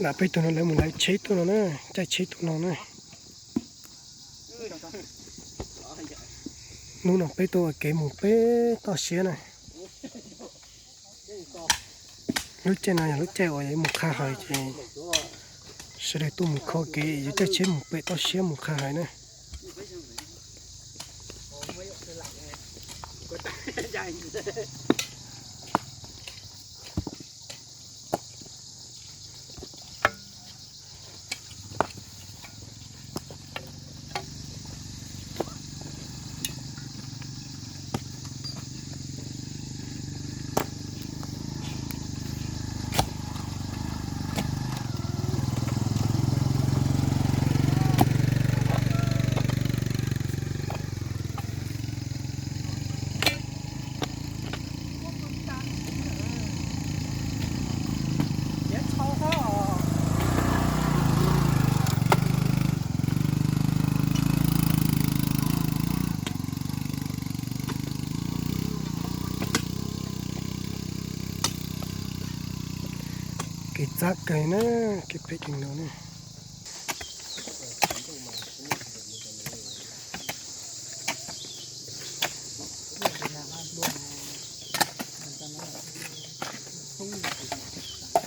Lam peb tug no lawv mus lawv tsheb tuaj no na, caij tsheb tuaj no na. Hnub no peb tuaj ua kev mus pem toj siab na. Lub caij no yog lub caij uas yuav mus qha hawm ces sawv daws tuaj mus kho kev yuav caij tsheb mus pem toj siab mus qha hawm na. Kev txab kawg na, kev phem kawg no na.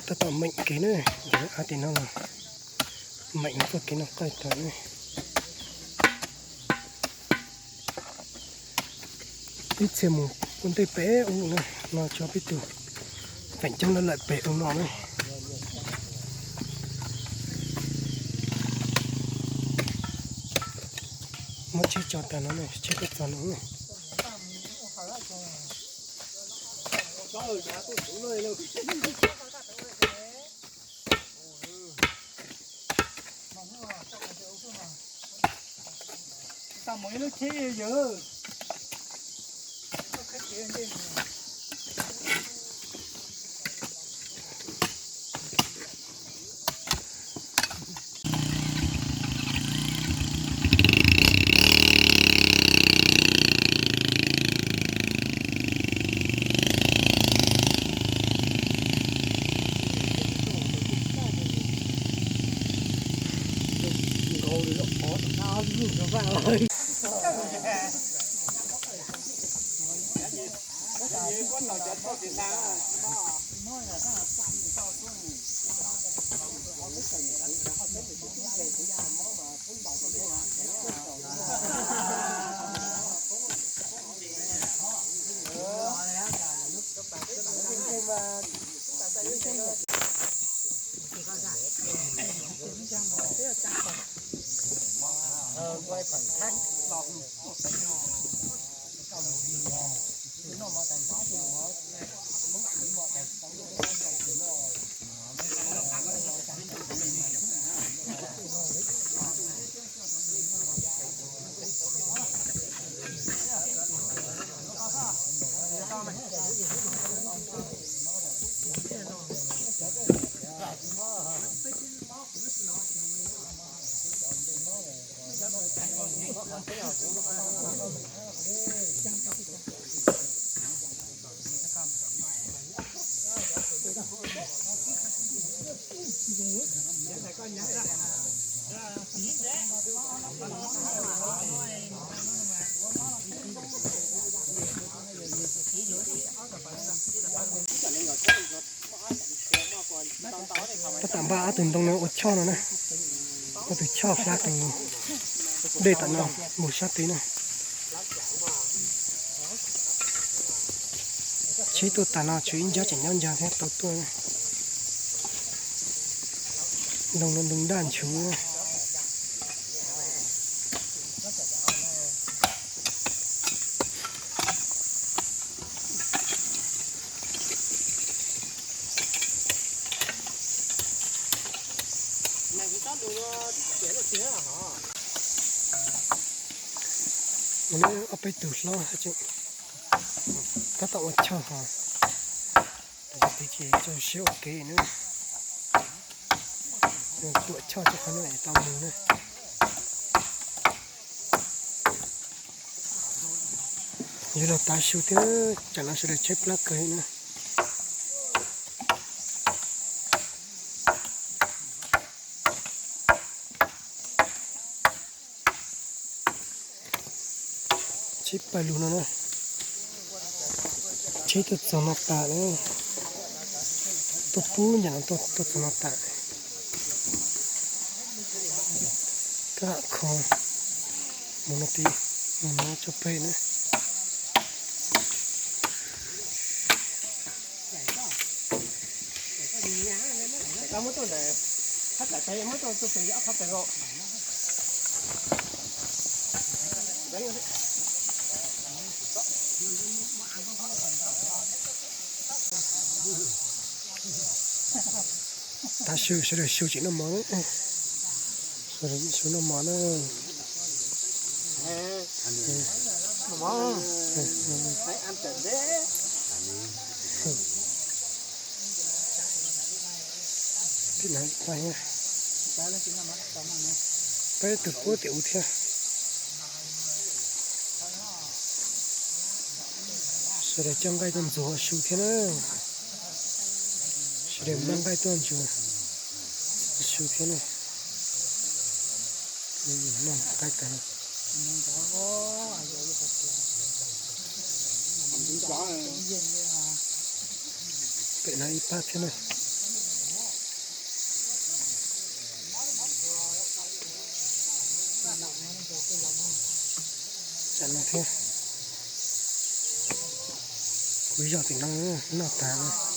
Tab tom meem kev na, av tim no los meem txoj kev no qaij tag na. Ib txhia mus ua ntej pem u na, no tso peb tug feem coob lawm lawm pem u no na. Muab tsheb tso tag no, tsheb tuaj txog no. Tab tom npaj ob tug ntoo no ua choj no na. Ob tug choj hlab tus. Dej tam no mus sab tid na. Tsheb tuaj tas no tshuav ib nrab tseem nyob ntawd thiab tau tuaj. Ntoo no ntoo daj nchuv. Ob peb tug hlob tab tom ua choj ho. Tab sis txaus siab ua kev na. Tuam choj tso qhov no es tau mus na. Yuav los tav su thiab, tsam no sawv daws tshaib plab kawg na. Tsheb pawg lug no na, tsheb tuaj txog no tas na, tuaj pub ntawm no tuaj txog no tas. Kab lam kho mus no tid, mus no tso pem na. Tav su sawv daws su tseem noj mov na. Sawv daws su noj mov na. Peb tus puab tim ub thiab. Sawv daws coj nqaij tuaj ntxuav su thiab na. Sawv daws npaj nqaij tuaj ntxuav su thiab na. Noj qaib tas. Pem no ib pab thiab na. Tsam no thiab. Kuv zoj tim no noj tas na.